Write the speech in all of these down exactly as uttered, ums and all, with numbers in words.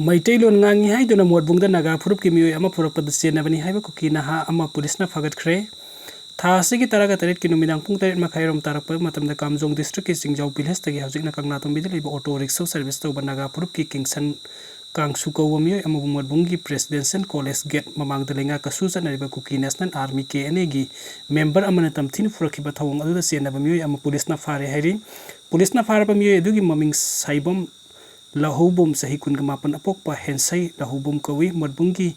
ꯃꯩꯇꯩꯂꯣꯟ ꯉꯥꯡꯉꯤ ꯍꯥꯏꯗꯨꯅ ꯃꯣꯠꯕꯨꯡꯗ ꯅꯥꯒꯥ ꯐꯨꯔꯨꯞꯀꯤ ꯃꯤꯑꯣꯏ ꯑꯃ ꯄꯨꯔꯛꯄꯗ ꯆꯦꯟꯅꯕꯅꯤ ꯍꯥꯏꯕ ꯀꯨꯀꯤ ꯅꯍꯥ ꯑꯃ ꯄꯨꯂꯤꯁꯅ ꯐꯥꯒꯠꯈ꯭ꯔꯦ꯫ ꯊꯥ ꯑꯁꯤꯒꯤ ꯇꯔꯥꯒ ꯇꯔꯦꯠꯀꯤ ꯅꯨꯃꯤꯗꯥꯡ ꯄꯨꯡ ꯇꯔꯦꯠ ꯃꯈꯥꯏꯔꯣꯝ ꯇꯥꯔꯛꯄ ꯃꯇꯝꯗ ꯀꯥꯝꯖꯣꯡ ꯗꯤꯁꯇ꯭ꯔꯤꯛꯀꯤ ꯆꯤꯡꯖꯥꯎ ꯚꯤꯂꯦꯖꯇꯒꯤ ꯍꯧꯖꯤꯛꯅ ꯀꯪꯂꯥꯇꯣꯡꯕꯤꯗ ꯂꯩꯕ ꯑꯣꯇꯣ ꯔꯤꯛꯁꯣ ꯁꯔꯚꯤꯁ ꯇꯧꯕ ꯅꯥꯒꯥ ꯐꯨꯔꯨꯞꯀꯤ ꯀꯤꯡꯁꯟ ꯀꯥꯡꯁꯨ ꯀꯧꯕ ꯃꯤꯑꯣꯏ ꯑꯃꯕꯨ ꯃꯣꯠꯕꯨꯡꯒꯤ ꯄ꯭ꯔꯦꯁꯤꯗꯦꯟꯁꯤꯌꯦꯜ ꯀꯣꯂꯦꯖ ꯒꯦꯠ ꯃꯃꯥꯡꯗ ꯂꯩꯉꯥꯛ ꯀꯁꯨ ꯆꯠꯅꯔꯤꯕ ꯀꯨꯀꯤ ꯅꯦꯁꯅꯦꯜ ꯑꯥꯔꯃꯤ, ꯀꯦ ꯑꯦꯟ ꯑꯦꯒꯤ ꯃꯦꯝꯕꯔ ꯑꯃꯅ ꯇꯝꯊꯤꯅ ꯐꯨꯔꯛꯈꯤꯕ ꯊꯧꯑꯣꯡ ꯑꯗꯨꯗ ꯆꯦꯟꯅꯕ ꯃꯤꯑꯣꯏ ꯑꯃ ꯄꯨꯂꯤꯁꯅ ꯐꯥꯔꯦ ꯍꯥꯏꯔꯤ꯫ ꯄꯨꯂꯤꯁꯅ ꯐꯥꯔꯕ ꯃꯤꯑꯣꯏ ꯑꯗꯨꯒꯤ ꯃꯃꯤꯡ ꯁꯥꯏꯕꯝ ꯂꯍꯧꯕꯝ, ꯆꯍꯤ ꯀꯨꯟꯒ ꯃꯥꯄꯟ, ꯑꯄꯣꯛꯄ ꯍꯦꯟꯁꯩ ꯂꯍꯧꯕꯝ ꯀꯧꯏ꯫ ꯃꯣꯠꯕꯨꯡꯒꯤ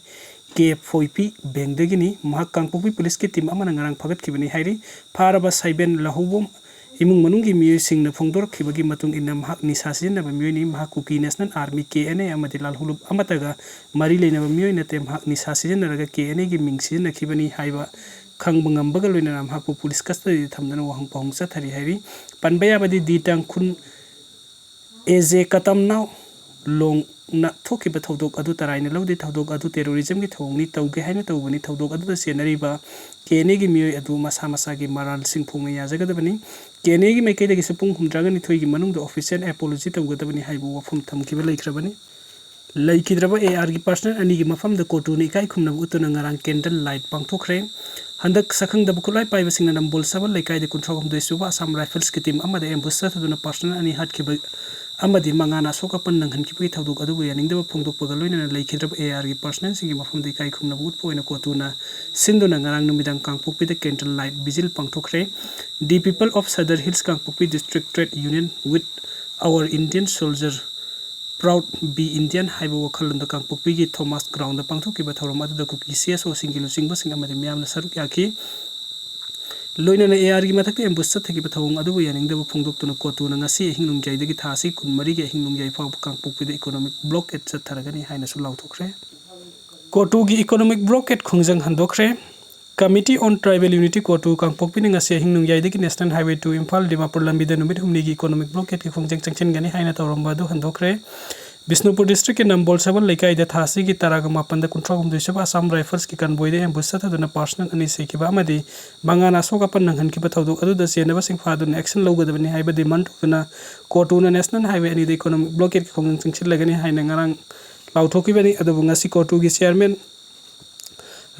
ꯀꯦ ꯐꯣꯏꯄꯤ ꯕꯦꯡꯗꯒꯤꯅꯤ꯫ ꯃꯍꯥꯛ ꯀꯥꯡꯄꯣꯛꯄꯤ ꯄꯨꯂꯤꯁꯀꯤ ꯇꯤꯝ ꯑꯃꯅ ꯉꯔꯥꯡ ꯐꯥꯒꯠꯈꯤꯕꯅꯤ ꯍꯥꯏꯔꯤ꯫ ꯐꯥꯔꯕ ꯁꯥꯏꯕꯦꯟ ꯂꯍꯧꯕꯝ ꯏꯃꯨꯡ ꯃꯅꯨꯡꯒꯤ ꯃꯤꯑꯣꯏꯁꯤꯡꯅ ꯐꯣꯡꯗꯣꯔꯛꯈꯤꯕꯒꯤ ꯃꯇꯨꯡ ꯏꯟꯅ ꯃꯍꯥꯛ ꯅꯤꯁꯥ ꯁꯤꯖꯤꯟꯅꯕ ꯃꯤꯑꯣꯏꯅꯤ꯫ ꯃꯍꯥꯛ Kuki national army, K N A ꯑꯃꯗꯤ ꯂꯥꯜꯍꯧꯂꯨꯞ ꯑꯃꯠꯇꯒ ꯃꯔꯤ ꯂꯩꯅꯕ ꯃꯤꯑꯣꯏ ꯅꯠꯇꯦ꯫ ꯃꯍꯥꯛ ꯅꯤꯁꯥ ꯁꯤꯖꯤꯟꯅꯔꯒ ꯀꯦ ꯑꯦꯟ ꯑꯦꯒꯤ ꯃꯤꯡ ꯁꯤꯖꯤꯟꯅꯈꯤꯕꯅꯤ ꯍꯥꯏꯕ ꯈꯪꯕ ꯉꯝꯕꯒ ꯂꯣꯏꯅꯅ ꯃꯍꯥꯛꯄꯨ ꯄꯨꯂꯤꯁ ꯀꯁꯇꯗꯤꯗ ꯊꯝꯗꯨꯅ ꯋꯥꯍꯪ ꯄꯥꯎꯍꯪ ꯆꯠꯊꯔꯤ ꯍꯥꯏꯔꯤ꯫ ꯄꯟꯕ ꯌꯥꯕꯗꯤ ꯗꯤ ꯇꯥꯡꯈꯨꯜ ꯑꯦꯖꯦ ꯀꯇꯝꯅꯥꯎ ꯂꯣꯡꯅ ꯊꯣꯛꯈꯤꯕ ꯊꯧꯗꯣꯛ ꯑꯗꯨ ꯇꯔꯥꯏꯅ ꯂꯧꯗꯦ꯫ ꯊꯧꯗꯣꯛ ꯑꯗꯨ ꯇꯦꯔꯣꯔꯤꯖꯝꯒꯤ ꯊꯧꯑꯣꯡꯅꯤ ꯇꯧꯒꯦ ꯍꯥꯏꯅ ꯇꯧꯕꯅꯤ꯫ ꯊꯧꯗꯣꯛ ꯑꯗꯨꯗ ꯆꯦꯟꯅꯔꯤꯕ ꯀꯦ ꯑꯦꯟ ꯑꯦꯒꯤ ꯃꯤꯑꯣꯏ ꯑꯗꯨ ꯃꯁꯥ ꯃꯁꯥꯒꯤ ꯃꯔꯥꯜꯁꯤꯡ ꯐꯣꯡꯅ ꯌꯥꯖꯒꯗꯕꯅꯤ꯫ ꯀꯦ ꯑꯦꯟ ꯑꯦꯒꯤ ꯃꯥꯏꯀꯩꯗꯒꯤꯁꯨ ꯄꯨꯡ ꯍꯨꯝꯗ꯭ꯔꯥꯒ ꯅꯤꯊꯣꯏꯒꯤ ꯃꯅꯨꯡꯗ ꯑꯣꯐꯤꯁꯤꯌꯦꯜ ꯑꯦꯄꯣꯂꯣꯖꯤ ꯇꯧꯒꯗꯕꯅꯤ ꯍꯥꯏꯕ ꯋꯥꯐꯝ ꯊꯝꯈꯤꯕ ꯂꯩꯈ꯭ꯔꯕꯅꯤ꯫ ꯂꯩꯈꯤꯗ꯭ꯔꯕ ꯑꯦ ꯑꯥꯔꯒꯤ ꯄꯥꯔꯁꯅꯦꯜ ꯑꯅꯤꯒꯤ ꯃꯐꯝꯗ ꯀꯣꯇꯨꯅ ꯏꯀꯥꯏ ꯈꯨꯝꯅꯕ ꯎꯠꯇꯨꯅ ꯉꯔꯥꯡ ꯀꯦꯟꯗꯜ ꯂꯥꯏꯠ ꯄꯥꯡꯊꯣꯛꯈ꯭ꯔꯦ꯫ ꯍꯟꯗꯛ ꯁꯛꯈꯪꯗꯕ ꯈꯨꯠꯂꯥꯏ ꯄꯥꯏꯕꯁꯤꯡꯅ ꯅꯝꯕꯣꯜ ꯁꯕꯜ ꯂꯩꯀꯥꯏꯗ ꯀꯨꯟꯊ꯭ꯔꯥ ꯍꯨꯝꯗꯣꯏ ꯁꯨꯕ ꯑꯁꯥꯝ ꯔꯥꯏꯐꯜꯁꯀꯤ ꯇꯤꯝ ꯑꯃꯗ ꯑꯦꯝꯕꯨꯁ ꯆꯠꯊꯗꯨꯅ ꯄꯥꯔꯁꯅꯦꯜ ꯑꯅꯤ ꯍꯥꯠꯈꯤꯕ ꯑꯃꯗꯤ ꯃꯉꯥꯅ ꯑꯁꯣꯛ ꯑꯄꯟ ꯅꯪꯍꯟꯈꯤꯕꯒꯤ ꯊꯧꯗꯣꯛ ꯑꯗꯨꯕꯨ ꯌꯥꯅꯤꯡꯗꯕ ꯐꯣꯡꯗꯣꯛꯄꯒ ꯂꯣꯏꯅꯅ ꯂꯩꯈꯤꯗ꯭ꯔꯕ ꯑꯦ ꯑꯥꯔꯒꯤ ꯄꯥꯔꯁꯅꯦꯜꯁꯤꯡꯒꯤ ꯃꯐꯝꯗ ꯏꯀꯥꯏ ꯈꯨꯝꯅꯕ ꯎꯠꯄ ꯑꯣꯏꯅ ꯀꯣꯇꯨꯅ ꯁꯤꯟꯗꯨꯅ ꯉꯔꯥꯡ ꯅꯨꯃꯤꯗꯥꯡ ꯀꯥꯡꯄꯣꯛꯄꯤꯗ ꯀꯦꯟꯗꯜ ꯂꯥꯏꯠ ꯚꯤꯖꯤꯜ ꯄꯥꯡꯊꯣꯛꯈ꯭ꯔꯦ꯫ The People of Sadar Hills Kangpokpi District Trade Union with Our Indian Soldier Proud Be Indian ꯍꯥꯏꯕ ꯋꯥꯈꯜꯂꯣꯟꯗ ꯀꯥꯡꯄꯣꯛꯄꯤꯒꯤ ꯊꯣꯃꯥꯁ ꯒ꯭ꯔꯥꯎꯟꯗ ꯄꯥꯡꯊꯣꯛꯈꯤꯕ ꯊꯧꯔꯝ ꯑꯗꯨꯗ ꯀꯨꯀꯤ ꯁꯤ ꯑꯦꯁ ꯑꯣꯁꯤꯡꯒꯤ ꯂꯨꯆꯤꯡꯕꯁꯤꯡ ꯑꯃꯗꯤ ꯃꯤꯌꯥꯝꯅ ꯁꯔꯨꯛ ꯌꯥꯈꯤ꯫ ꯂꯣꯏꯅꯅ ꯑꯦ ꯑꯥꯔꯒꯤ ꯃꯊꯛꯇ ꯑꯦꯝꯕꯨꯁ ꯆꯠꯊꯈꯤꯕ ꯊꯧꯑꯣꯡ ꯑꯗꯨꯕꯨ ꯌꯥꯅꯤꯡꯗꯕ ꯐꯣꯡꯗꯣꯛꯇꯨꯅ ꯀꯣꯇꯨꯅ ꯉꯁꯤ ꯑꯍꯤꯡ ꯅꯣꯡꯌꯥꯏꯗꯒꯤ ꯊꯥ ꯑꯁꯤ ꯀꯨꯟꯃꯔꯤꯒꯤ ꯑꯍꯤꯡ ꯅꯣꯡꯌꯥꯏ ꯐꯥꯎꯕ ꯀꯥꯡꯄꯣꯛꯄꯤꯗ ꯏꯀꯣꯅꯣꯃꯤꯛ ꯕ꯭ꯂꯣꯀꯦꯠ ꯆꯠꯊꯔꯒꯅꯤ ꯍꯥꯏꯅꯁꯨ ꯂꯥꯎꯊꯣꯛꯈ꯭ꯔꯦ꯫ ꯀꯣꯇꯨꯒꯤ ꯏꯀꯣꯅꯣꯃꯤꯛ ꯕ꯭ꯂꯣꯀꯦꯠ ꯈꯣꯡꯖꯪ ꯍꯟꯗꯣꯛꯈ꯭ꯔꯦ꯫ Committee on Tribal Unity ꯀꯣꯇꯨ ꯀꯥꯡꯄꯣꯛꯄꯤꯅ ꯉꯁꯤ ꯑꯍꯤꯡ ꯅꯣꯡꯌꯥꯏꯗꯒꯤ national highway two Imphal Dimapur ꯂꯝꯕꯤꯗ ꯅꯨꯃꯤꯠ ꯍꯨꯝꯅꯤꯒꯤ ꯏꯀꯣꯅꯣꯃꯤꯛ ꯕ꯭ꯂꯣꯀꯦꯠꯀꯤ ꯈꯣꯡꯖꯪ ꯆꯪꯁꯤꯟꯒꯅꯤ ꯍꯥꯏꯅ ꯇꯧꯔꯝꯕ ꯑꯗꯨ ꯍꯟꯗꯣꯛꯈ꯭ꯔꯦ꯫ ꯕꯤꯁꯅꯨꯄꯨꯔ ꯗꯤꯁꯇ꯭ꯔꯤꯛꯀꯤ ꯅꯝꯕꯣꯜ ꯁꯕꯜ ꯂꯩꯀꯥꯏꯗ ꯊꯥ ꯑꯁꯤꯒꯤ ꯇꯔꯥꯒ ꯃꯥꯄꯟꯗ ꯀꯨꯟꯊ꯭ꯔꯥ ꯍꯨꯝꯗꯣꯏ ꯁꯨꯕ ꯑꯁꯥꯝ ꯔꯥꯏꯐꯜꯁꯀꯤ ꯀꯟꯕꯣꯏꯗ ꯑꯦꯝꯕꯨꯁ ꯆꯠꯊꯗꯨꯅ ꯄꯥꯔꯁꯅꯦꯜ ꯑꯅꯤ ꯁꯤꯈꯤꯕ ꯑꯃꯗꯤ ꯃꯉꯥꯅ ꯑꯁꯣꯛ ꯑꯄꯟ ꯅꯪꯍꯟꯈꯤꯕ ꯊꯧꯗꯣꯛ ꯑꯗꯨꯗ ꯆꯦꯟꯅꯕꯁꯤꯡ ꯐꯥꯗꯨꯅ ꯑꯦꯛꯁꯟ ꯂꯧꯒꯗꯕꯅꯤ ꯍꯥꯏꯕ ꯗꯤꯃꯥꯟ ꯇꯧꯗꯨꯅ ꯀꯣꯇꯨꯅ ꯅꯦꯁꯅꯦꯜ ꯍꯥꯏꯋꯦ ꯑꯅꯤꯗ ꯏꯀꯣꯅꯣꯃꯤꯛ ꯕ꯭ꯂꯣꯀꯦꯠꯀꯤ ꯈꯣꯡꯖꯪ ꯆꯪꯁꯤꯜꯂꯒꯅꯤ ꯍꯥꯏꯅ ꯉꯔꯥꯡ ꯂꯥꯎꯊꯣꯛꯈꯤꯕꯅꯤ꯫ ꯑꯗꯨꯕꯨ ꯉꯁꯤ ꯀꯣꯔꯇꯨꯒꯤ ꯆꯤꯌꯥꯔꯃꯦꯟ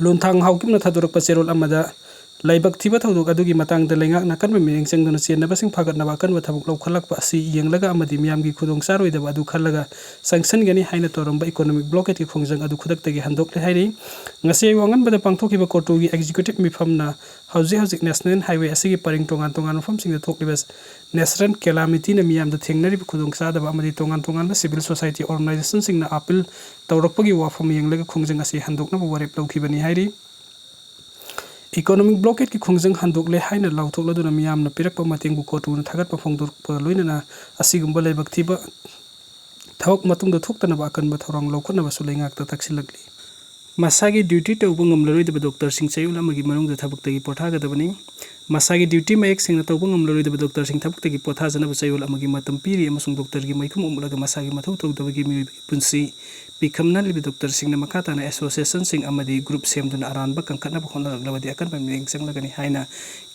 ꯂꯨꯟꯊꯥꯡ ꯍꯥꯎꯀꯤꯞꯅ ꯊꯥꯗꯣꯔꯛꯄ ꯆꯦꯔꯣꯜ ꯑꯃꯗ ꯂꯥꯏꯕꯛ ꯊꯤꯕ ꯊꯧꯗꯣꯛ ꯑꯗꯨꯒꯤ ꯃꯇꯥꯡꯗ ꯂꯩꯉꯥꯛꯅ ꯑꯀꯟꯕ ꯃꯤꯠꯌꯦꯡ ꯆꯪꯗꯨꯅ ꯆꯦꯟꯅꯕꯁꯤꯡ ꯐꯥꯒꯠꯅꯕ ꯑꯀꯟꯕ ꯊꯕꯛ ꯂꯧꯈꯠꯂꯛꯄ ꯑꯁꯤ ꯌꯦꯡꯂꯒ ꯑꯃꯗꯤ ꯃꯤꯌꯥꯝꯒꯤ ꯈꯨꯗꯣꯡ ꯆꯥꯔꯣꯏꯗꯕ ꯑꯗꯨ ꯈꯜꯂꯒ ꯆꯪꯁꯤꯟꯒꯅꯤ ꯍꯥꯏꯅ ꯇꯧꯔꯝꯕ ꯏꯀꯣꯅꯣꯃꯤꯛ ꯕ꯭ꯂꯣꯀꯦꯠꯀꯤ ꯈꯣꯡꯖꯪ ꯑꯗꯨ ꯈꯨꯗꯛꯇꯒꯤ ꯍꯟꯗꯣꯛꯂꯦ ꯍꯥꯏꯔꯤ꯫ ꯉꯁꯤ ꯑꯌꯨꯛ ꯑꯉꯟꯕꯗ ꯄꯥꯡꯊꯣꯛꯈꯤꯕ ꯀꯣꯔꯇꯨꯒꯤ ꯑꯦꯛꯖꯤꯀ꯭ꯌꯨꯇꯤꯕ ꯃꯤꯐꯝꯅ ꯍꯧꯖꯤꯛ ꯍꯧꯖꯤꯛ ꯅꯦꯁꯅꯦꯜ ꯍꯥꯏꯋꯦ ꯑꯁꯤꯒꯤ ꯄꯔꯤꯡ ꯇꯣꯉꯥꯟ ꯇꯣꯉꯥꯟꯕ ꯃꯐꯝꯁꯤꯡꯗ ꯊꯣꯛꯂꯤꯕ ꯅꯦꯆꯔꯦꯜ ꯀꯦꯂꯥꯃꯤꯇꯤꯅ ꯃꯤꯌꯥꯝꯗ ꯊꯦꯡꯅꯔꯤꯕ ꯈꯨꯗꯣꯡꯆꯥꯗꯕ ꯑꯃꯗꯤ ꯇꯣꯉꯥꯟ ꯇꯣꯉꯥꯟꯕ ꯁꯤꯚꯤꯜ ꯁꯣꯁꯥꯏꯇꯤ ꯑꯣꯔꯒꯅꯥꯏꯖꯦꯁꯟꯁꯤꯡꯅ ꯑꯥꯄꯤꯜ ꯇꯧꯔꯛꯄꯒꯤ ꯋꯥꯐꯝ ꯌꯦꯡꯂꯒ ꯈꯣꯡꯖꯪ ꯑꯁꯤ ꯍꯟꯗꯣꯛꯅꯕ ꯋꯥꯔꯦꯞ ꯂꯧꯈꯤꯕꯅꯤ ꯍꯥꯏꯔꯤ꯫ ꯏꯀꯣꯅꯣꯃꯤꯛ ꯕ꯭ꯂꯣꯀꯦꯠꯀꯤ ꯈꯣꯡꯖꯪ ꯍꯟꯗꯣꯛꯂꯦ ꯍꯥꯏꯅ ꯂꯥꯎꯊꯣꯛꯂꯗꯨꯅ ꯃꯤꯌꯥꯝꯅ ꯄꯤꯔꯛꯄ ꯃꯇꯦꯡꯕꯨ ꯀꯣꯔꯇꯨꯅ ꯊꯥꯒꯠꯄ ꯐꯣꯡꯗꯣꯔꯛꯄꯒ ꯂꯣꯏꯅꯅ ꯑꯁꯤꯒꯨꯝꯕ ꯂꯥꯏꯕꯛ ꯊꯤꯕ ꯊꯕꯛ ꯃꯇꯨꯡꯗ ꯊꯣꯛꯇꯅꯕ ꯑꯀꯟꯕ ꯊꯧꯔꯥꯡ ꯂꯧꯈꯠꯅꯕꯁꯨ ꯂꯩꯉꯥꯛꯇ ꯇꯛꯁꯤꯜꯂꯛꯂꯤ꯫ ꯃꯁꯥꯒꯤ ꯗ꯭ꯌꯨꯇꯤ ꯇꯧꯕ ꯉꯝꯂꯔꯣꯏꯗꯕ ꯗꯣꯛꯇꯔꯁꯤꯡ ꯆꯌꯣꯜ ꯑꯃꯒꯤ ꯃꯅꯨꯡꯗ ꯊꯕꯛꯇꯒꯤ ꯄꯣꯊꯥꯒꯗꯕꯅꯤ꯫ ꯃꯁꯥꯒꯤ ꯗ꯭ꯌꯨꯇꯤ ꯃꯌꯦꯛ ꯁꯦꯡꯅ ꯇꯧꯕ ꯉꯝꯂꯔꯣꯏꯗꯕ ꯗꯣꯛꯇꯔꯁꯤꯡ ꯊꯕꯛꯇꯒꯤ ꯄꯣꯊꯥꯖꯅꯕ ꯆꯌꯣꯜ ꯑꯃꯒꯤ ꯃꯇꯝ ꯄꯤꯔꯤ ꯑꯃꯁꯨꯡ ꯗꯣꯛꯇꯔꯒꯤ ꯃꯥꯏꯈꯨꯝ ꯎꯠꯂꯒ ꯃꯁꯥꯒꯤ ꯃꯊꯧ ꯇꯧꯗꯕꯒꯤ ꯃꯤꯑꯣꯏꯕꯒꯤ ꯄꯨꯟꯁꯤ ꯄꯤꯈꯝꯅꯍꯜꯂꯤꯕ ꯗꯣꯛꯇꯔꯁꯤꯡꯅ ꯃꯈꯥ ꯇꯥꯅ ꯑꯦꯁꯣꯁꯤꯌꯦꯁꯟꯁꯤꯡ ꯑꯃꯗꯤ ꯒ꯭ꯔꯨꯞ ꯁꯦꯝꯗꯨꯅ ꯑꯔꯥꯟꯕ ꯀꯟꯈꯠꯅꯕ ꯍꯣꯠꯅꯔꯛꯂꯕꯗꯤ ꯑꯀꯟꯕ ꯃꯤꯠꯌꯦꯡ ꯆꯪꯂꯒꯅꯤ ꯍꯥꯏꯅ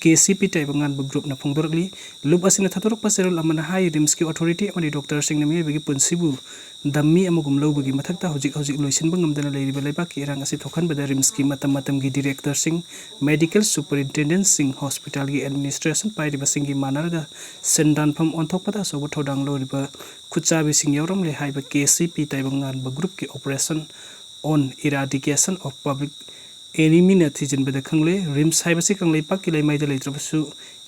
ꯀꯦ ꯁꯤ ꯄꯤ ꯇꯥꯏꯕꯪꯉꯥꯟꯕ ꯒ꯭ꯔꯨꯞꯅ ꯐꯣꯡꯗꯣꯔꯛꯂꯤ꯫ ꯂꯨꯞ ꯑꯁꯤꯅ ꯊꯥꯗꯣꯔꯛꯄ ꯆꯦꯔꯣꯜ ꯑꯃꯅ ꯍꯥꯏ, ꯔꯤꯝꯁꯀꯤ ꯑꯣꯊꯣꯔꯤꯇꯤ ꯑꯃꯗꯤ ꯗꯣꯛꯇꯔꯁꯤꯡꯅ ꯃꯤꯑꯣꯏꯕꯒꯤ ꯄꯨꯟꯁꯤꯕꯨ ꯗꯝꯃꯤ ꯑꯃꯒꯨꯝ ꯂꯧꯕꯒꯤ ꯃꯊꯛꯇ ꯍꯧꯖꯤꯛ ꯍꯧꯖꯤꯛ ꯂꯣꯏꯁꯤꯟꯕ ꯉꯝꯗꯅ ꯂꯩꯔꯤꯕ ꯂꯩꯕꯥꯛꯀꯤ ꯏꯔꯥꯡ ꯑꯁꯤ ꯊꯣꯛꯍꯟꯕꯗ ꯔꯤꯝꯁꯀꯤ ꯃꯇꯝ ꯃꯇꯝꯒꯤ ꯗꯤꯔꯦꯛꯇꯔꯁꯤꯡ, ꯃꯦꯗꯤꯀꯦꯜ ꯁꯨꯄꯔꯤꯟꯇꯦꯟꯗꯦꯟꯠꯁꯤꯡ, ꯍꯣꯁꯄꯤꯇꯥꯜꯒꯤ ꯑꯦꯗꯃꯤꯅꯤꯁꯇ꯭ꯔꯦꯁꯟ ꯄꯥꯏꯔꯤꯕꯁꯤꯡꯒꯤ ꯃꯥꯟꯅꯔꯒ ꯁꯦꯟꯗꯥꯟꯐꯝ ꯑꯣꯟꯊꯣꯛꯄꯗ ꯑꯆꯧꯕ ꯊꯧꯗꯥꯡ ꯂꯧꯔꯤꯕ ꯈꯨꯠꯆꯥꯕꯤꯁꯤꯡ ꯌꯥꯎꯔꯝꯂꯦ ꯍꯥꯏꯕ K C P ꯇꯥꯏꯕꯪꯉꯥꯟꯕ ꯒ꯭ꯔꯨꯞꯀꯤ Operation on Eradication of Public Enemy ꯅ ꯊꯤꯖꯤꯟꯕꯗ ꯈꯪꯂꯦ꯫ ꯔꯤꯝꯁ ꯍꯥꯏꯕꯁꯤ ꯀꯪꯂꯩꯄꯥꯛꯀꯤ ꯂꯩꯃꯥꯏꯗ ꯂꯩꯇ꯭ꯔꯕꯁꯨ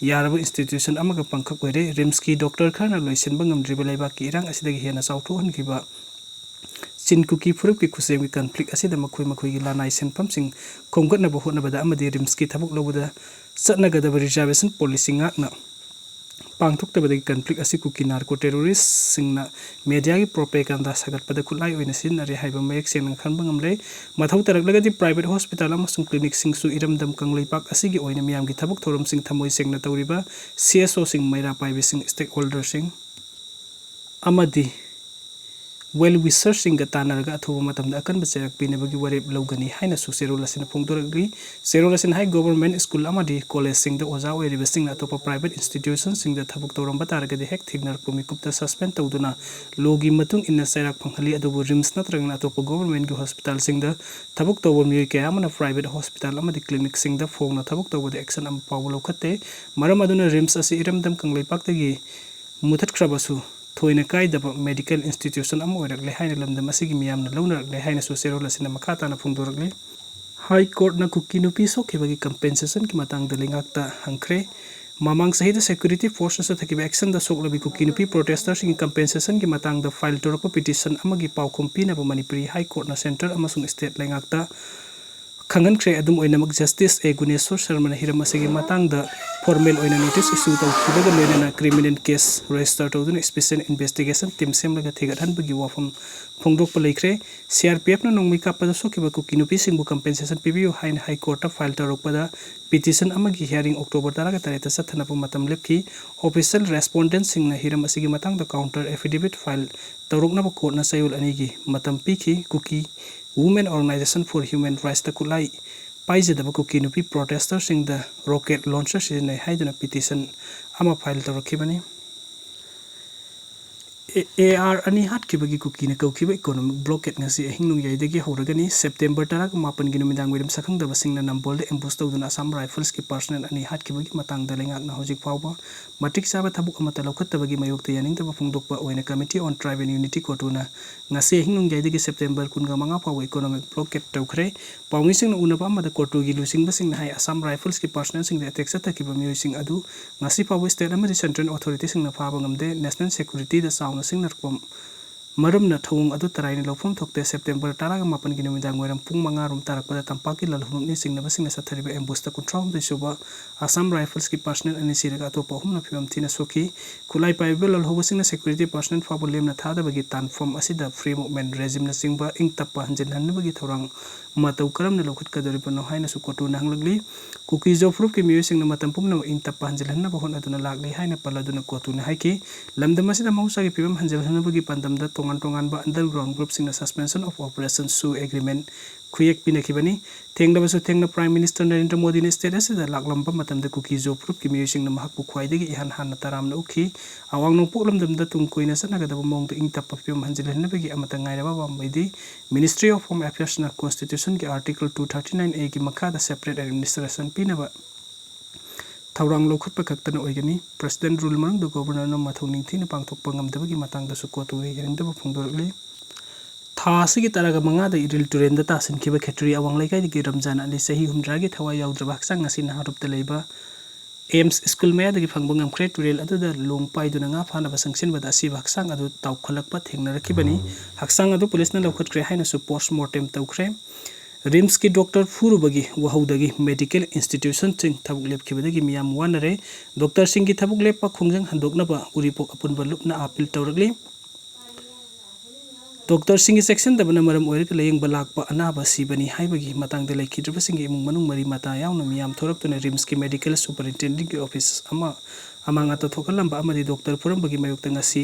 ꯌꯥꯔꯕ ꯏꯟꯁꯇꯤꯇ꯭ꯌꯨꯁꯟ ꯑꯃꯒ ꯄꯥꯡꯈꯛ ꯑꯣꯏꯔꯦ꯫ ꯔꯤꯝꯁꯀꯤ ꯗꯣꯛꯇꯔ ꯈꯔꯅ ꯂꯣꯏꯁꯤꯟꯕ ꯉꯝꯗ꯭ꯔꯤꯕ ꯂꯩꯕꯥꯛꯀꯤ ꯏꯔꯥꯡ ꯑꯁꯤꯗꯒꯤ ꯍꯦꯟꯅ ꯆꯥꯎꯊꯣꯛꯍꯟꯈꯤꯕ ꯆꯤꯟ ꯀꯨꯀꯤ ꯐꯨꯔꯨꯞꯀꯤ ꯈꯨꯠꯁꯦꯝꯒꯤ ꯀꯟꯐ꯭ꯂꯤꯛ ꯑꯁꯤꯗ ꯃꯈꯣꯏ ꯃꯈꯣꯏꯒꯤ ꯂꯅꯥꯏ ꯁꯦꯟꯐꯝꯁꯤꯡ ꯈꯣꯝꯒꯠꯅꯕ ꯍꯣꯠꯅꯕꯗ ꯑꯃꯗꯤ ꯔꯤꯝꯁꯀꯤ ꯊꯕꯛ ꯂꯧꯕꯗ ꯆꯠꯅꯒꯗꯕ ꯔꯤꯖꯥꯔꯕꯦꯁꯟ ꯄꯣꯂꯤꯁꯤ ꯉꯥꯛꯅ ꯄꯥꯡꯊꯣꯛꯇꯕꯗꯒꯤ ꯀꯟꯐ꯭ꯂꯤꯛ ꯑꯁꯤ ꯀꯨꯀꯤ ꯅꯥꯔꯀꯣ ꯇꯦꯔꯣꯔꯤꯁ꯭ꯠꯁꯤꯡꯅ ꯃꯦꯗꯤꯌꯥꯒꯤ ꯄ꯭ꯔꯣꯄꯦꯒꯥꯟꯗꯥ ꯁꯥꯒꯠꯄꯗ ꯈꯨꯠꯂꯥꯏ ꯑꯣꯏꯅ ꯁꯤꯖꯤꯟꯅꯔꯦ ꯍꯥꯏꯕ ꯃꯌꯦꯛ ꯁꯦꯡꯅ ꯈꯪꯕ ꯉꯝꯂꯦ꯫ ꯃꯊꯧ ꯇꯥꯔꯛꯂꯒꯗꯤ ꯄ꯭ꯔꯥꯏꯚꯦꯠ ꯍꯣꯁꯄꯤꯇꯥꯜ ꯑꯃꯁꯨꯡ ꯀ꯭ꯂꯤꯅꯤꯛꯁꯤꯡꯁꯨ ꯏꯔꯝꯗꯝ ꯀꯪꯂꯩꯄꯥꯛ ꯑꯁꯤꯒꯤ ꯑꯣꯏꯅ ꯃꯤꯌꯥꯝꯒꯤ ꯊꯕꯛ ꯊꯧꯔꯝꯁꯤꯡ ꯊꯃꯣꯏ ꯁꯦꯡꯅ ꯇꯧꯔꯤꯕ ꯁꯤ ꯑꯦꯁ ꯑꯣꯁꯤꯡ, ꯃꯩꯔꯥ ꯄꯥꯏꯕꯤꯁꯤꯡ, ꯁ꯭ꯇꯦꯛꯍꯣꯜꯗꯔꯁꯤꯡ ꯑꯃꯗꯤ well wisherꯁꯤꯡꯒ ꯇꯥꯟꯅꯔꯒ ꯑꯊꯨꯕ ꯃꯇꯝꯗ ꯑꯀꯟꯕ ꯆꯩꯔꯥꯛ ꯄꯤꯅꯕꯒꯤ ꯋꯥꯔꯦꯞ ꯂꯧꯒꯅꯤ ꯍꯥꯏꯅꯁꯨ ꯆꯦꯔꯣꯜ ꯑꯁꯤꯅ ꯐꯣꯡꯗꯣꯔꯛꯂꯤ꯫ ꯆꯦꯔꯣꯜ ꯑꯁꯤꯅ ꯍꯥꯏ, ꯒꯣꯚꯔꯟꯃꯦꯟꯠ ꯁ꯭ꯀꯨꯜ ꯑꯃꯗꯤ ꯀꯣꯂꯦꯖꯁꯤꯡꯗ ꯑꯣꯖꯥ ꯑꯣꯏꯔꯤꯕꯁꯤꯡꯅ ꯑꯇꯣꯞꯄ private institutionꯁꯤꯡꯗ ꯊꯕꯛ ꯇꯧꯔꯝꯕ ꯇꯥꯔꯒꯗꯤ ꯍꯦꯛ ꯊꯦꯡꯅꯔꯛꯄ ꯃꯤꯀꯨꯞꯇ suspend ꯇꯧꯗꯨꯅ lawꯒꯤ ꯃꯇꯨꯡ ꯏꯟꯅ ꯆꯩꯔꯥꯛ ꯐꯪꯍꯜꯂꯤ꯫ ꯑꯗꯨꯕꯨ RIMS ꯅꯠꯇ꯭ꯔꯒꯅ ꯑꯇꯣꯞꯄ ꯒꯣꯚꯔꯟꯃꯦꯟꯠꯀꯤ ꯍꯣꯁꯄꯤꯇꯥꯜꯁꯤꯡꯗ ꯊꯕꯛ ꯇꯧꯕ ꯃꯤꯑꯣꯏ ꯀꯌꯥ ꯑꯃꯅ private ꯍꯣꯁꯄꯤꯇꯥꯜ ꯑꯃꯗꯤ ꯀ꯭ꯂꯤꯅꯤꯛꯁꯤꯡꯗ ꯐꯣꯡꯅ ꯊꯕꯛ ꯇꯧꯕꯗ action ꯑꯃ ꯐꯥꯎꯕ ꯂꯧꯈꯠꯇꯦ꯫ ꯃꯔꯝ ꯑꯗꯨꯅ RIMS ꯑꯁꯤ ꯏꯔꯝꯗꯝ ꯀꯪꯂꯩꯄꯥꯛꯇꯒꯤ ꯃꯨꯊꯠꯈ꯭ꯔꯕꯁꯨ ꯊꯣꯏꯅ ꯀꯥꯏꯗꯕ medical institution ꯑꯃ ꯑꯣꯏꯔꯛꯂꯦ ꯍꯥꯏꯅ ꯂꯝꯗꯝ ꯑꯁꯤꯒꯤ ꯃꯤꯌꯥꯝꯅ ꯂꯧꯅꯔꯛꯂꯦ ꯍꯥꯏꯅꯁꯨ ꯆꯦꯔꯣꯜ ꯑꯁꯤꯅ ꯃꯈꯥ ꯇꯥꯅ ꯐꯣꯡꯗꯣꯔꯛꯂꯤ꯫ ꯍꯥꯏ ꯀꯣꯔꯠꯅ ꯀꯨꯀꯤ ꯅꯨꯄꯤ ꯁꯣꯛꯈꯤꯕꯒꯤ compensationꯒꯤ ꯃꯇꯥꯡꯗ ꯂꯩꯉꯥꯛꯇ ꯍꯪꯈ꯭ꯔꯦ꯫ ꯃꯃꯥꯡ ꯆꯍꯤꯗ security forceꯅ ꯆꯠꯊꯈꯤꯕ actionꯗ ꯁꯣꯛꯂꯕꯤ ꯀꯨꯀꯤ ꯅꯨꯄꯤ protestorꯁꯤꯡꯒꯤ compensationꯒꯤ ꯃꯇꯥꯡꯗ file ꯇꯧꯔꯛꯄ petition ꯑꯃꯒꯤ ꯄꯥꯎꯈꯨꯝ ꯄꯤꯅꯕ ꯃꯅꯤꯄꯨꯔꯤ ꯍꯥꯏ ꯀꯣꯔꯠꯅ centre ꯑꯃꯁꯨꯡ state ꯂꯩꯉꯥꯛꯇ ꯈꯪꯍꯟꯈ꯭ꯔꯦ꯫ ꯑꯗꯨꯝ ꯑꯣꯏꯅꯃꯛ, Justice A ꯒꯨꯅꯦꯁꯣꯔ ꯁꯔꯃꯅ ꯍꯤꯔꯝ ꯑꯁꯤꯒꯤ ꯃꯇꯥꯡꯗ formal ꯑꯣꯏꯅ notice issue ꯇꯧꯈꯤꯕꯒ ꯂꯣꯏꯅꯅ criminal case register ꯇꯧꯗꯨꯅ special investigation team ꯁꯦꯝꯂꯒ ꯊꯤꯒꯠꯍꯟꯕꯒꯤ ꯋꯥꯐꯝ ꯐꯣꯡꯗꯣꯛꯄ ꯂꯩꯈ꯭ꯔꯦ꯫ CRPFꯅ ꯅꯣꯡꯃꯩ ꯀꯥꯞꯄꯗ ꯁꯣꯛꯈꯤꯕ ꯀꯨꯀꯤ ꯅꯨꯄꯤꯁꯤꯡꯕꯨ compensation ꯄꯤꯕꯤꯌꯨ ꯍꯥꯏꯅ ꯍꯥꯏ ꯀꯣꯔꯠꯇ file ꯇꯧꯔꯛꯄꯗ petition ꯑꯃꯒꯤ hearing October ꯇꯔꯥꯒ ꯇꯔꯦꯠꯇ ꯆꯠꯊꯅꯕ ꯃꯇꯝ ꯂꯦꯞꯈꯤ꯫ Official respondentꯁꯤꯡꯅ ꯍꯤꯔꯝ ꯑꯁꯤꯒꯤ ꯃꯇꯥꯡꯗ counter affidavit file ꯇꯧꯔꯛꯅꯕ ꯀꯣꯔꯠꯅ ꯆꯌꯣꯜ ꯑꯅꯤꯒꯤ ꯃꯇꯝ ꯄꯤꯈꯤ꯫ ꯀꯨꯀꯤ Women Organisation for Human Rightsꯇ ꯈꯨꯠꯂꯥꯏ ꯄꯥꯏꯖꯗꯕ ꯀꯨꯀꯤ ꯅꯨꯄꯤ protestorꯁꯤꯡꯗ rocket launcher ꯁꯤꯖꯤꯟꯅꯩ ꯍꯥꯏꯗꯨꯅ petition ꯑꯃ file ꯇꯧꯔꯛꯈꯤꯕꯅꯤ꯫ ꯑꯦ ꯑꯥꯔ ꯑꯅꯤ ꯍꯥꯠꯈꯤꯕꯒꯤ ꯀꯨꯀꯤꯅ ꯀꯧꯈꯤꯕ economic blockade ꯉꯁꯤ ꯑꯍꯤꯡ ꯅꯣꯡꯌꯥꯏꯗꯒꯤ ꯍꯧꯔꯒꯅꯤ꯫ September ꯇꯔꯥꯒ ꯃꯥꯄꯟꯒꯤ ꯅꯨꯃꯤꯗꯥꯡ ꯋꯥꯏꯔꯝ ꯁꯛꯈꯪꯗꯕꯁꯤꯡꯅ ꯅꯝꯕꯣꯜꯗ ambush ꯇꯧꯗꯨꯅ Assam Riflesꯀꯤ personnel ꯑꯅꯤ ꯍꯥꯠꯈꯤꯕꯒꯤ ꯃꯇꯥꯡꯗ ꯂꯩꯉꯥꯛꯅ ꯍꯧꯖꯤꯛ ꯐꯥꯎꯕ ꯃꯇꯤꯛ ꯆꯥꯕ ꯊꯕꯛ ꯑꯃꯠꯇ ꯂꯧꯈꯠꯇꯕꯒꯤ ꯃꯥꯌꯣꯛꯇ ꯌꯥꯅꯤꯡꯗꯕ ꯐꯣꯡꯗꯣꯛꯄ ꯑꯣꯏꯅ Committee on Tribe and Unity, ꯀꯣꯇꯨꯅ ꯉꯁꯤ ꯑꯍꯤꯡ ꯅꯣꯡꯌꯥꯏꯗꯒꯤ September ꯀꯨꯟꯒ ꯃꯉꯥ ꯐꯥꯎꯕ economic blockade ꯇꯧꯈ꯭ꯔꯦ꯫ ꯄꯥꯎꯃꯤꯁꯤꯡꯅ ꯎꯅꯕ ꯑꯃꯗ ꯀꯣꯇꯨꯒꯤ ꯂꯨꯆꯤꯡꯕꯁꯤꯡꯅ ꯍꯥꯏ, Assam Riflesꯀꯤ personnelꯁꯤꯡꯗ attack ꯆꯠꯊꯈꯤꯕ ꯃꯤꯑꯣꯏꯁꯤꯡ ꯑꯗꯨ ꯉꯁꯤ ꯐꯥꯎꯕ state ꯑꯃꯗꯤ central authorityꯁꯤꯡꯅ ꯐꯥꯕ ꯉꯝꯗꯦ꯫ National securityꯗ ꯆꯥꯎꯅ ꯁꯤꯡꯅꯔꯛꯄ ꯃꯔꯝꯅ ꯊꯧꯑꯣꯡ ꯑꯗꯨ ꯇꯔꯥꯏꯅ ꯂꯧꯐꯝ ꯊꯣꯛꯇꯦ꯫ September ꯇꯔꯥꯒ ꯃꯥꯄꯟꯒꯤ ꯅꯨꯃꯤꯗꯥꯡ ꯋꯥꯏꯔꯝ ꯄꯨꯡ ꯃꯉꯥ ꯔꯣꯝ ꯇꯥꯔꯛꯄꯗ ꯇꯝꯄꯥꯛꯀꯤ ꯂꯥꯜꯍꯧꯂꯨꯞꯅ ꯆꯤꯡꯅꯕꯁꯤꯡꯅ ꯆꯠꯊꯔꯤꯕ ambushꯇ ꯀꯨꯟꯊ꯭ꯔꯥ ꯍꯨꯝꯗꯣꯏ ꯁꯨꯕ Assam Riflesꯀꯤ personnel ꯑꯅꯤ ꯁꯤꯔꯒ ꯑꯇꯣꯞꯄ ꯑꯍꯨꯝꯅ ꯐꯤꯕꯝ ꯊꯤꯅ ꯁꯣꯛꯈꯤ꯫ ꯈꯨꯠꯂꯥꯏ ꯄꯥꯏꯕ ꯂꯥꯜꯍꯧꯕꯁꯤꯡꯅ security personnel ꯐꯥꯎꯕ ꯂꯦꯝꯅ ꯊꯥꯗꯕꯒꯤ ꯇꯥꯟꯐꯝ ꯑꯁꯤꯗ free movement regimeꯅꯆꯤꯡꯕ ꯏꯪ ꯇꯞꯄ ꯍꯟꯖꯤꯟꯍꯟꯅꯕꯒꯤ ꯊꯧꯔꯥꯡ ꯃꯇꯧ ꯀꯔꯝꯅ ꯂꯧꯈꯠꯀꯗꯧꯔꯤꯕꯅꯣ ꯍꯥꯏꯅꯁꯨ ꯀꯣꯇꯨꯅ ꯍꯪꯂꯛꯂꯤ꯫ ꯀꯨꯀꯤ ꯖꯣ ꯐꯨꯔꯨꯞꯀꯤ ꯃꯤꯑꯣꯏꯁꯤꯡꯅ ꯃꯇꯝ ꯄꯨꯝꯅꯃꯛ ꯏꯪ ꯇꯞꯄ ꯍꯟꯖꯤꯜꯍꯟꯅꯕ ꯍꯣꯠꯅꯗꯨꯅ ꯂꯥꯛꯂꯤ ꯍꯥꯏꯅ ꯄꯜꯂꯗꯨꯅ ꯀꯣꯇꯨꯅ ꯍꯥꯏꯈꯤ, ꯂꯝꯗꯝ ꯑꯁꯤꯗ ꯃꯍꯧꯁꯥꯒꯤ ꯐꯤꯕꯝ ꯍꯟꯖꯤꯜꯍꯟꯅꯕꯒꯤ ꯄꯥꯟꯗꯝꯗ ꯇꯣꯉꯥꯟ ꯇꯣꯉꯥꯟꯕ underground groupꯁꯤꯡꯅ suspension of operation ꯁꯨ agreement ꯈꯨꯌꯦꯛ ꯄꯤꯅꯈꯤꯕꯅꯤ꯫ ꯊꯦꯡꯂꯕꯁꯨ ꯊꯦꯡꯅ Prime Minister ꯅꯔꯦꯟꯗ꯭ꯔ ꯃꯣꯗꯤꯅ state ꯑꯁꯤꯗ ꯂꯥꯛꯂꯝꯕ ꯃꯇꯝꯗ ꯀꯨꯀꯤ ꯖꯣ ꯐꯨꯔꯨꯞꯀꯤ ꯃꯤꯑꯣꯏꯁꯤꯡꯅ ꯃꯍꯥꯛꯄꯨ ꯈ꯭ꯋꯥꯏꯗꯒꯤ ꯏꯍꯥꯟ ꯍꯥꯟꯅ ꯇꯔꯥꯝꯅ ꯑꯣꯛꯈꯤ꯫ ꯑꯋꯥꯡ ꯅꯣꯡꯄꯣꯛ ꯂꯝꯗꯝꯗ ꯇꯨꯡ ꯀꯣꯏꯅ ꯆꯠꯅꯒꯗꯕ ꯃꯑꯣꯡꯗ ꯏꯪ ꯇꯞꯄ ꯐꯤꯕꯝ ꯍꯟꯖꯤꯜꯍꯟꯅꯕꯒꯤ ꯑꯃꯠꯇ ꯉꯥꯏꯔꯕ ꯑꯄꯥꯝꯕꯩꯗꯤ Ministry of Home Affairsꯅ Constitutionꯒꯤ Article two thirty nine Aꯒꯤ ꯃꯈꯥꯗ separate administration ꯄꯤꯅꯕ ꯊꯧꯔꯥꯡ ꯂꯧꯈꯠꯄ ꯈꯛꯇꯅ ꯑꯣꯏꯒꯅꯤ꯫ President rule ꯃꯅꯨꯡꯗ Governorꯅ ꯃꯊꯧ ꯅꯤꯡꯊꯤꯅ ꯄꯥꯡꯊꯣꯛꯄ ꯉꯝꯗꯕꯒꯤ ꯃꯇꯥꯡꯗꯁꯨ ꯀꯣꯇꯨ ꯌꯥꯅꯤꯡꯗꯕ ꯐꯣꯡꯗꯣꯔꯛꯂꯤ꯫ ꯊꯥ ꯑꯁꯤꯒꯤ ꯇꯔꯥꯒ ꯃꯉꯥꯗ ꯏꯔꯤꯜ ꯇꯨꯔꯦꯜꯗ ꯇꯥꯁꯤꯟꯈꯤꯕ ꯈꯦꯇ꯭ꯔꯤ ꯑꯋꯥꯡ ꯂꯩꯀꯥꯏꯗꯒꯤ ꯔꯝꯖꯥꯟ ꯑꯂꯤ, ꯆꯍꯤ ꯍꯨꯝꯗ꯭ꯔꯥꯒꯤ ꯊꯋꯥꯏ ꯌꯥꯎꯗ꯭ꯔꯕ ꯍꯛꯆꯥꯡ ꯑꯁꯤ ꯅꯍꯥꯔꯣꯞꯇ ꯂꯩꯕ ꯑꯦꯝꯁ ꯁ꯭ꯀꯨꯜ ꯃꯌꯥꯗꯒꯤ ꯐꯪꯕ ꯉꯝꯈ꯭ꯔꯦ꯫ ꯇꯨꯔꯦꯜ ꯑꯗꯨꯗ ꯂꯣꯡ ꯄꯥꯏꯗꯨꯅ ꯉꯥ ꯐꯥꯅꯕ ꯆꯪꯁꯤꯟꯕꯗ ꯑꯁꯤꯕ ꯍꯛꯆꯥꯡ ꯑꯗꯨ ꯇꯥꯎꯈꯠꯂꯛꯄ ꯊꯦꯡꯅꯔꯛꯈꯤꯕꯅꯤ꯫ ꯍꯛꯆꯥꯡ ꯑꯗꯨ ꯄꯨꯂꯤꯁꯅ ꯂꯧꯈꯠꯈ꯭ꯔꯦ ꯍꯥꯏꯅꯁꯨ post mortem ꯇꯧꯈ꯭ꯔꯦ꯫ ꯔꯤꯝꯁꯀꯤ ꯗꯣꯛꯇꯔ ꯐꯨꯔꯨꯕꯒꯤ ꯋꯥꯍꯧꯗꯒꯤ ꯃꯦꯗꯤꯀꯦꯜ ꯏꯟꯁꯇꯤꯇ꯭ꯌꯨꯁꯟꯁꯤꯡ ꯊꯕꯛ ꯂꯦꯞꯈꯤꯕꯗꯒꯤ ꯃꯤꯌꯥꯝ ꯋꯥꯅꯔꯦ꯫ ꯗꯣꯛꯇꯔꯁꯤꯡꯒꯤ ꯊꯕꯛ ꯂꯦꯞꯄ ꯈꯣꯡꯖꯪ ꯍꯟꯗꯣꯛꯅꯕ ꯎꯔꯤꯄꯣꯛ ꯑꯄꯨꯟꯕ ꯂꯨꯞꯅ ꯑꯥꯄꯤꯜ ꯇꯧꯔꯛꯂꯤ꯫ ꯗꯣꯛꯇꯔꯁꯤꯡꯒꯤ ꯆꯦꯛꯁꯤꯟꯗꯕꯅ ꯃꯔꯝ ꯑꯣꯏꯔꯒ ꯂꯥꯌꯦꯡꯕ ꯂꯥꯛꯄ ꯑꯅꯥꯕ ꯁꯤꯕꯅꯤ ꯍꯥꯏꯕꯒꯤ ꯃꯇꯥꯡꯗ ꯂꯩꯈꯤꯗ꯭ꯔꯕꯁꯤꯡꯒꯤ ꯏꯃꯨꯡ ꯃꯅꯨꯡ ꯃꯔꯤ ꯃꯇꯥ ꯌꯥꯎꯅ ꯃꯤꯌꯥꯝ ꯊꯣꯔꯛꯇꯨꯅ ꯔꯤꯝꯁꯀꯤ ꯃꯦꯗꯤꯀꯦꯜ ꯁꯨꯄꯔꯤꯟꯇꯦꯟꯗꯦꯟꯒꯤ ꯑꯣꯐꯤꯁ ꯑꯃ ꯑꯃꯥꯡ ꯑꯇꯥ ꯊꯣꯛꯍꯜꯂꯝꯕ ꯑꯃꯗꯤ ꯗꯣꯛꯇꯔ ꯐꯨꯔꯝꯕꯒꯤ ꯃꯥꯌꯣꯛꯇ ꯉꯁꯤ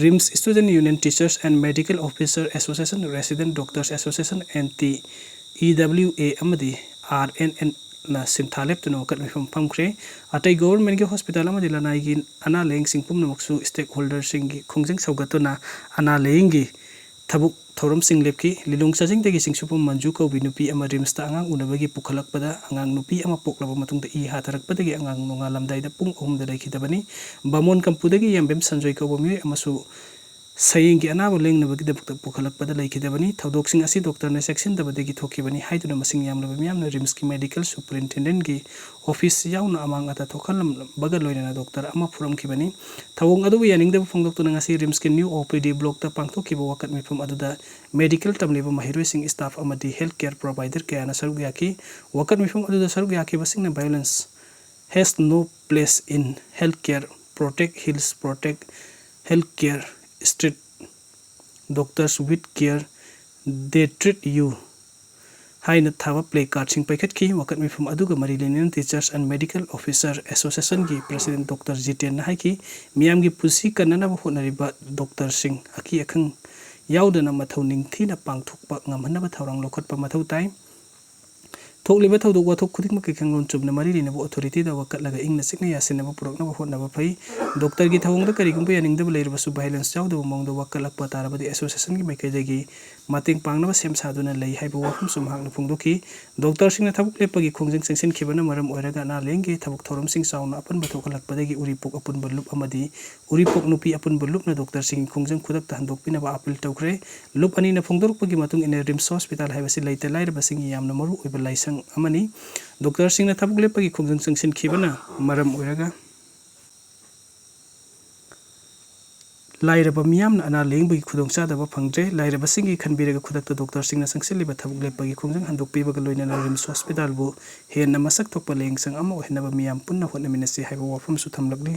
RIMS Student Union, Teachers and Medical Officer Association, Resident Doctors Association, N T E W A ꯑꯃꯗꯤ ꯑꯥꯔ ꯑꯦꯟ ꯑꯦꯟꯅ ꯁꯤꯟꯊꯥ ꯂꯦꯞꯇꯨꯅ ꯋꯥꯀꯠ ꯃꯤꯐꯝ ꯐꯝꯈ꯭ꯔꯦ꯫ ꯑꯇꯩ ꯒꯣꯚꯔꯟꯃꯦꯟꯠꯀꯤ ꯍꯣꯁꯄꯤꯇꯥꯜ ꯑꯃꯗꯤ ꯂꯅꯥꯏꯒꯤ ꯑꯅꯥ ꯂꯥꯌꯦꯡꯁꯪ ꯄꯨꯝꯅꯃꯛꯁꯨ ꯁ꯭ꯇꯦꯛꯍꯣꯜꯗꯔꯁꯤꯡꯒꯤ ꯈꯣꯡꯖꯪ ꯁꯧꯒꯠꯇꯨꯅ ꯑꯅꯥ ꯂꯥꯌꯦꯡꯒꯤ ꯊꯕꯛ ꯊꯧꯔꯝꯁꯤꯡ ꯂꯦꯞꯈꯤ꯫ ꯂꯤꯂꯣꯡ ꯆꯥꯖꯤꯡꯗꯒꯤ ꯆꯤꯡꯁꯨꯄꯝ ꯃꯟꯖꯨ ꯀꯧꯕꯤ ꯅꯨꯄꯤ ꯑꯃ ꯔꯤꯝꯁꯇ ꯑꯉꯥꯡ ꯎꯅꯕꯒꯤ ꯄꯨꯈꯠꯂꯛꯄꯗ ꯑꯉꯥꯡ ꯅꯨꯄꯤ ꯑꯃ ꯄꯣꯛꯂꯕ ꯃꯇꯨꯡꯗ ꯏ ꯍꯥꯊꯔꯛꯄꯗꯒꯤ ꯑꯉꯥꯡ ꯅꯣꯡꯉꯥꯜꯂꯝꯗꯥꯏꯗ ꯄꯨꯡ ꯑꯍꯨꯝꯗ ꯂꯩꯈꯤꯗꯕꯅꯤ꯫ ꯕꯥꯃꯣꯟ ꯀꯝꯄꯨꯗꯒꯤ ꯌꯥꯝꯕꯦꯝ ꯁꯟꯖꯣꯏ ꯀꯧꯕ ꯃꯤꯑꯣꯏ ꯑꯃꯁꯨ ꯁꯌꯦꯡꯒꯤ ꯑꯅꯥꯕ ꯂꯦꯡꯅꯕꯒꯤꯗꯃꯛꯇ ꯄꯨꯈꯠꯂꯛꯄꯗ ꯂꯩꯈꯤꯗꯕꯅꯤ꯫ ꯊꯧꯗꯣꯛꯁꯤꯡ ꯑꯁꯤ ꯗꯣꯛꯇꯔꯅ ꯆꯦꯛꯁꯤꯟꯗꯕꯗꯒꯤ ꯊꯣꯛꯈꯤꯕꯅꯤ ꯍꯥꯏꯗꯨꯅ ꯃꯁꯤꯡ ꯌꯥꯝꯂꯕ ꯃꯤꯌꯥꯝꯅ ꯔꯤꯝꯁꯀꯤ ꯃꯦꯗꯤꯀꯦꯜ ꯁꯨꯄꯔꯤꯟꯇꯦꯟꯗꯦꯟꯠꯀꯤ ꯑꯣꯐꯤꯁ ꯌꯥꯎꯅ ꯑꯃꯥꯡ ꯑꯇꯥ ꯊꯣꯛꯍꯜꯂꯝꯕꯒ ꯂꯣꯏꯅꯅ ꯗꯣꯛꯇꯔ ꯑꯃ ꯐꯨꯔꯝꯈꯤꯕꯅꯤ꯫ ꯊꯧꯑꯣꯡ ꯑꯗꯨꯕꯨ ꯌꯥꯅꯤꯡꯗꯕ ꯐꯣꯡꯗꯣꯛꯇꯨꯅ ꯉꯁꯤ ꯔꯤꯝꯁꯀꯤ ꯅ꯭ꯌꯨ ꯑꯣ ꯄꯤ ꯗꯤ ꯕ꯭ꯂꯣꯛꯇ ꯄꯥꯡꯊꯣꯛꯈꯤꯕ ꯋꯥꯀꯠ ꯃꯤꯐꯝ ꯑꯗꯨꯗ ꯃꯦꯗꯤꯀꯦꯜ ꯇꯝꯂꯤꯕ ꯃꯍꯩꯔꯣꯏꯁꯤꯡ, ꯁ꯭ꯇꯥꯐ ꯑꯃꯗꯤ ꯍꯦꯜꯊ ꯀꯦꯌꯔ ꯄ꯭ꯔꯣꯚꯥꯏꯗꯔ ꯀꯌꯥꯅ ꯁꯔꯨꯛ ꯌꯥꯈꯤ꯫ ꯋꯥꯀꯠ ꯃꯤꯐꯝ ꯑꯗꯨꯗ ꯁꯔꯨꯛ ꯌꯥꯈꯤꯕꯁꯤꯡꯅ violence has no place in healthcare, protect heals, protect healthcare, treat doctors with care, they treat you, ꯍꯥꯏꯅ ꯊꯥꯕ ꯄ꯭ꯂꯦ ꯀꯥꯔꯠꯁꯤꯡ ꯄꯥꯏꯈꯠꯈꯤ꯫ ꯋꯥꯀꯠ ꯃꯤꯐꯝ ꯑꯗꯨꯒ ꯃꯔꯤ ꯂꯩꯅꯅ Teachers and Medical Officer Associationꯒꯤ ꯄ꯭ꯔꯁꯤꯗꯦꯟꯠ ꯗꯣꯛꯇꯔ ꯖꯤꯇꯦꯟꯅ ꯍꯥꯏꯈꯤ, ꯃꯤꯌꯥꯝꯒꯤ ꯄꯨꯟꯁꯤ ꯀꯟꯅꯅꯕ ꯍꯣꯠꯅꯔꯤꯕ ꯗꯣꯛꯇꯔꯁꯤꯡ ꯑꯀꯤ ꯑꯈꯪ ꯌꯥꯎꯗꯅ ꯃꯊꯧ ꯅꯤꯡꯊꯤꯅ ꯄꯥꯡꯊꯣꯛꯄ ꯉꯝꯍꯟꯅꯕ ꯊꯧꯔꯥꯡ ꯂꯧꯈꯠꯄ ꯃꯊꯧ ꯇꯥꯏ꯫ ꯊꯣꯛꯂꯤꯕ ꯊꯧꯗꯣꯛ ꯋꯥꯊꯣꯛ ꯈꯨꯗꯤꯡꯃꯛꯀꯤ ꯀꯥꯡꯂꯣꯟ ꯆꯨꯝꯅ ꯃꯔꯤ ꯂꯩꯅꯕ ꯑꯣꯊꯣꯔꯤꯇꯤꯗ ꯋꯥꯀꯠꯂꯒ ꯏꯪꯅ ꯆꯤꯛꯅ ꯌꯥꯁꯤꯟꯅꯕ ꯄꯨꯔꯛꯅꯕ ꯍꯣꯠꯅꯕ ꯐꯩ꯫ ꯗꯣꯛꯇꯔꯒꯤ ꯊꯧꯑꯣꯡꯗ ꯀꯔꯤꯒꯨꯝꯕ ꯌꯥꯅꯤꯡꯗꯕ ꯂꯩꯔꯕꯁꯨ violence ꯌꯥꯎꯗꯕ ꯃꯑꯣꯡꯗ ꯋꯥꯀꯠꯂꯛꯄ ꯇꯥꯔꯕꯗꯤ associationꯒꯤ ꯃꯥꯏꯀꯩꯗꯒꯤ ꯃꯇꯦꯡ ꯄꯥꯡꯅꯕ ꯁꯦꯝ ꯁꯥꯗꯨꯅ ꯂꯩ ꯍꯥꯏꯕ ꯋꯥꯐꯝꯁꯨ ꯃꯍꯥꯛꯅ ꯐꯣꯡꯗꯣꯛꯈꯤ꯫ ꯗꯣꯛꯇꯔꯁꯤꯡꯅ ꯊꯕꯛ ꯂꯦꯞꯄꯒꯤ ꯈꯣꯡꯖꯪ ꯆꯪꯁꯤꯟꯈꯤꯕꯅ ꯃꯔꯝ ꯑꯣꯏꯔꯒ ꯑꯅꯥ ꯂꯥꯌꯦꯡꯒꯤ ꯊꯕꯛ ꯊꯧꯔꯝꯁꯤꯡ ꯆꯥꯎꯅ ꯑꯄꯟꯕ ꯊꯣꯛꯍꯜꯂꯛꯄꯗꯒꯤ ꯎꯔꯤꯄꯣꯛ ꯑꯄꯨꯟꯕ ꯂꯨꯞ ꯑꯃꯗꯤ ꯎꯔꯤꯄꯣꯛ ꯅꯨꯄꯤ ꯑꯄꯨꯟꯕ ꯂꯨꯞꯅ ꯗꯣꯛꯇꯔꯁꯤꯡꯒꯤ ꯈꯣꯡꯖꯪ ꯈꯨꯗꯛꯇ ꯍꯟꯗꯣꯛꯄꯤꯅꯕ ꯑꯥꯄꯤꯜ ꯇꯧꯈ꯭ꯔꯦ꯫ ꯂꯨꯞ ꯑꯅꯤꯅ ꯐꯣꯡꯗꯣꯔꯛꯄꯒꯤ ꯃꯇꯨꯡ ꯏꯟꯅ RIMS hospital ꯍꯥꯏꯕꯁꯤ ꯂꯩꯇ ꯂꯥꯏꯔꯕꯁꯤꯡꯒꯤ ꯌꯥꯝꯅ ꯃꯔꯨ ꯑꯣꯏꯕ ꯂꯥꯏꯁꯪ ꯑꯃꯅꯤ꯫ ꯗꯣꯛꯇꯔꯁꯤꯡꯅ ꯊꯕꯛ ꯂꯦꯞꯄꯒꯤ ꯈꯣꯡꯖꯪ ꯆꯪꯁꯤꯟꯈꯤꯕꯅ ꯃꯔꯝ ꯑꯣꯏꯔꯒ ꯂꯥꯏꯔꯕ ꯃꯤꯌꯥꯝꯅ ꯑꯅꯥ ꯂꯥꯌꯦꯡꯕꯒꯤ ꯈꯨꯗꯣꯡꯆꯥꯗꯕ ꯐꯪꯗ꯭ꯔꯦ꯫ ꯂꯥꯏꯔꯕꯁꯤꯡꯒꯤ ꯈꯟꯕꯤꯔꯒ ꯈꯨꯗꯛꯇ ꯗꯣꯛꯇꯔꯁꯤꯡꯅ ꯆꯪꯁꯤꯜꯂꯤꯕ ꯊꯕꯛ ꯂꯦꯞꯄꯒꯤ ꯈꯣꯡꯖꯪ ꯍꯟꯗꯣꯛꯄꯤꯕꯒ ꯂꯣꯏꯅꯅ RIMS hospitalꯕꯨ ꯍꯦꯟꯅ ꯃꯁꯛ ꯊꯣꯛꯄ ꯂꯥꯌꯦꯡꯁꯪ ꯑꯃ ꯑꯣꯏꯍꯟꯅꯕ ꯃꯤꯌꯥꯝ ꯄꯨꯟꯅ ꯍꯣꯠꯅꯃꯤꯟꯅꯁꯤ ꯍꯥꯏꯕ ꯋꯥꯐꯝꯁꯨ ꯊꯝꯂꯛꯂꯤ꯫